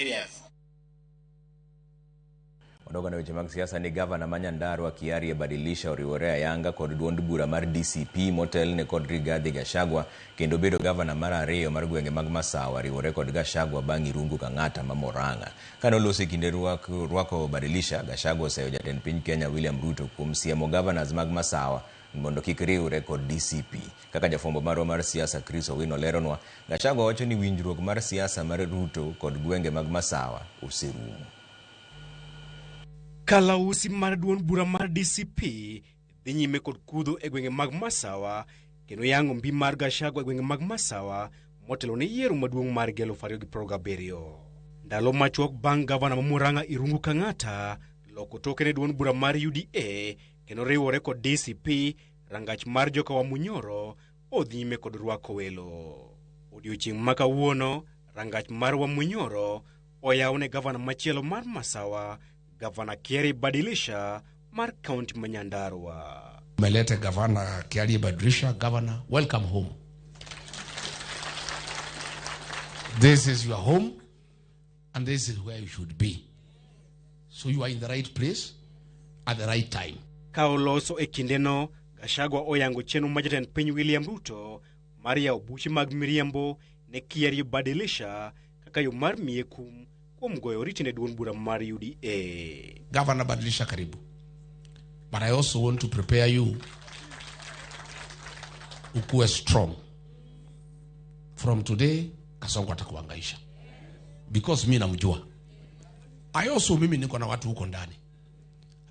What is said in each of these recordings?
Iriambo. Wadogo na weche mag siasa ni gavana ma Nyandarua Kiarie Badilisha oriwore ayanga kod duond bura mar DCP motelne kod Rigathi Gachagua kendo bedo gavana mar ariyo mar gwenge mag Masawa riwore kod Gachagua bang' Irungu Kang'ata ma Murang'a. Kane oloso e kinde rwako Badilisha, Gachagua oseyo jatend piny Kenya William Ruto kuom siemo governors mag Masawa mondo kik riwre kod DCP. Kaka jafwambo marwa mar siasa Chris Owino leronwa, Gachagua wacho ni winjruok mar siasa mar Ruto kod gwenge mag Masawa oserumo. Kalausi mar duond bura mar DCP dhi nyime kod kudho e gwenge mag Masawa kendo yango mbi mar Gachagua e gwenge mag Masawa motelo ne yiero maduong' mar 2027. Ndalo machuok bang' gavana ma Murang'a Irungu Kang'ata loko toke ne duond bura mar UDA kendo riwore kod DCP, rangach mar joka Wamunyoro odhi nyime kod rwako welo. Odiochieng' ma kawuono, rangach mar Wamunyoro oyaw ne gavana machielo mar Masawa, Gavana Kiarie Badilisha mar kaunti ma Nyandarua. Melete Gavana Kiarie Badilisha, Governor, welcome home. This is your home and this is where you should be. So you are in the right place at the right time. Ka oloso e kindeno, Gachagua oyango chenro ma jatend piny William Ruto mar yawo buche mag miriambo ne Kiarie Badilisha kaka yo mar miye kum kuom goyo oriti ne duond bura mar UDA. Governor Badilisha, karibu. But I also want to prepare you ukuwe strong. From today, Kasongo atakuhangaisha. Because mi namjua. I also mimi niko na watu huko ndani.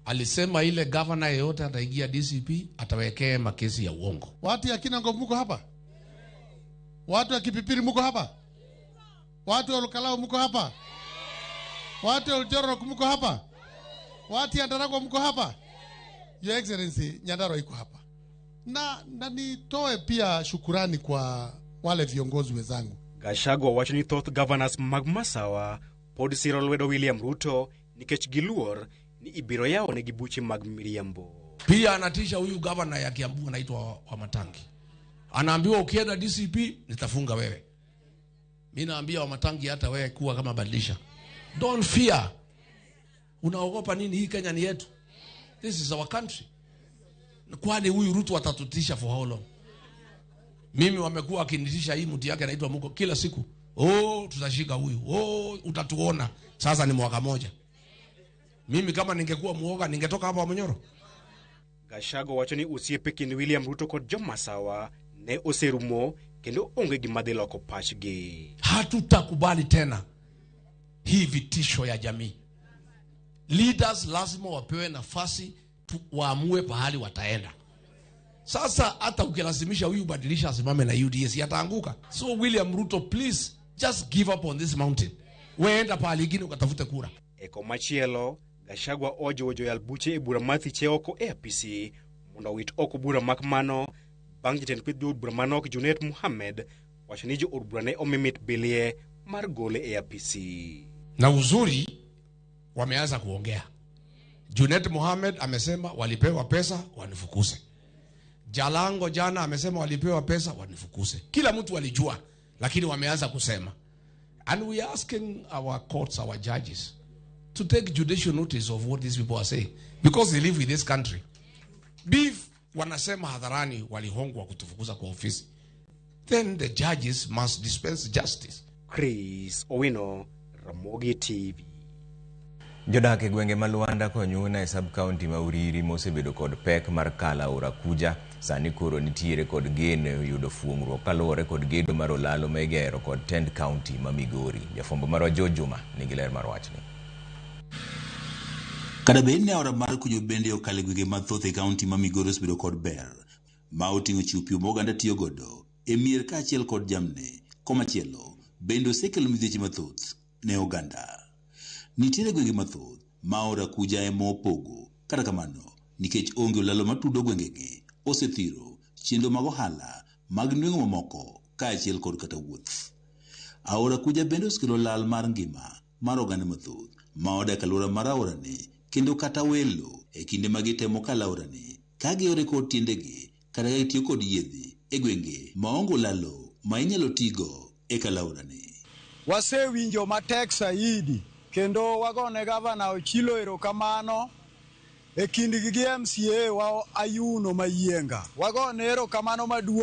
Alisema ile governor yeyote ataingia DCP atawekea makesi ya uongo. Watu ya Kinango muko hapa? Watu ya Kipipiri muko hapa? Watu ya Olkalou muko hapa? Watu ya Oljorok muko hapa? Watu ya Ndaragwa muko hapa? Your Excellency, Nyandarua iko hapa. Na nitoe pia shukurani kwa wale viongozi wenzangu. Gachagua wacho ni thoth governors mag Masawa pod siro lwedo William Ruto nikech giluor ni ibiro yawo negi buche mag miriambo. Pia anatisha huyu governor ya Kiambu anaitwa Wamatangi. Anaambiwa ukienda DCP nitafunga wewe. Mimi naambia Wamatangi hata wewe kuwa kama Badilisha. Don't fear. Unaogopa nini? Hii Kenya ni yetu. This is our country. Kwani huyu Ruto atatutisha for how long? Mimi wamekuwa wakinitisha hii mtu yake anaitwa Muko kila siku. Oh, tutashika huyu. Oh, utatuona. Sasa ni mwaka moja. Mimi kama ningekuwa muoga ningetoka hapa Wamunyoro. Gachagua wacho ni osiepe kind William Ruto kod jo-Masawa ne oserumo kendo onge gima dhi loko pachgi. Hatutakubali tena hii vitisho ya jamii. Leaders lazima wapewe nafasi tu, waamue pahali wataenda. Sasa hata ukilazimisha huyu Badilisha asimame na UDA si ataanguka. So William Ruto, please just give up on this mountain. Weenda pahali ingine ukatafute kura. E komachielo, Gachagua ojiwo joyal buche e bura mar thiche oko e apisi mondo owit oko bura mak mano bang' jatend kweth jood bura manok Junet Mohammed wacho ni jood bura ne omi mit bilie mar gole e apisi. Na uzuri wameanza kuongea. Junet Mohammed amesema walipewa pesa wanifukuse. Jalango jana amesema walipewa pesa wanifukuse. Kila mtu alijua, lakini wameanza kusema. And we are asking our courts, our judges to take judicial notice of what these people are saying because they live with this country. Beef wanasema hadharani walihongwa kutufukuza kwa ofisi. Then the judges must dispense justice. Chris Owino, Ramogi TV. Jodak e gwenge ma Luanda Konyuna e sub-county ma Uriri mosebedo kod pek mar kalo aora Kuja sani koro nitiere kod geno yudo fuong'ruok kaluwore kod gedo mar olalo ma igero kod tend county ma Migori. Jafwambo marwa George Juma nigi ler mar wachni. Kata bed ni aora mar Kujo bende okalo e gwenge mathoth e kaunti ma Migori osebedo kod ber ma oting'o chiwo pi ma oganda tiyo godo e mier kaachiel kod jamni. Komachielo bende osekelo midhieche mathoth ne oganda. Nitiere gwenge mathoth ma aora Kuja ema opogo, kata kamano nikech onge olalo matudo gwengegi osethiro chenro mag ohala mag nweng'o mamoko kaachiel kod kata wuoth. Aora Kuja bende osekelo lal mar ngima mar oganda mathoth ma odak e alwora mar aorani kendo kata welo e kinde ma gitemo kalo aorani ka giore kod tiendegi kata ka gitiyo kod yiedhi e gwenge maonge olalo ma inyalo tigo e kalo aorani. Wasewinjo matek saidi kendo wagone gavana Ochilo erokamano e kindgi gi MCA wa Ayuno Mayienga. Wagone erokamano maduong'.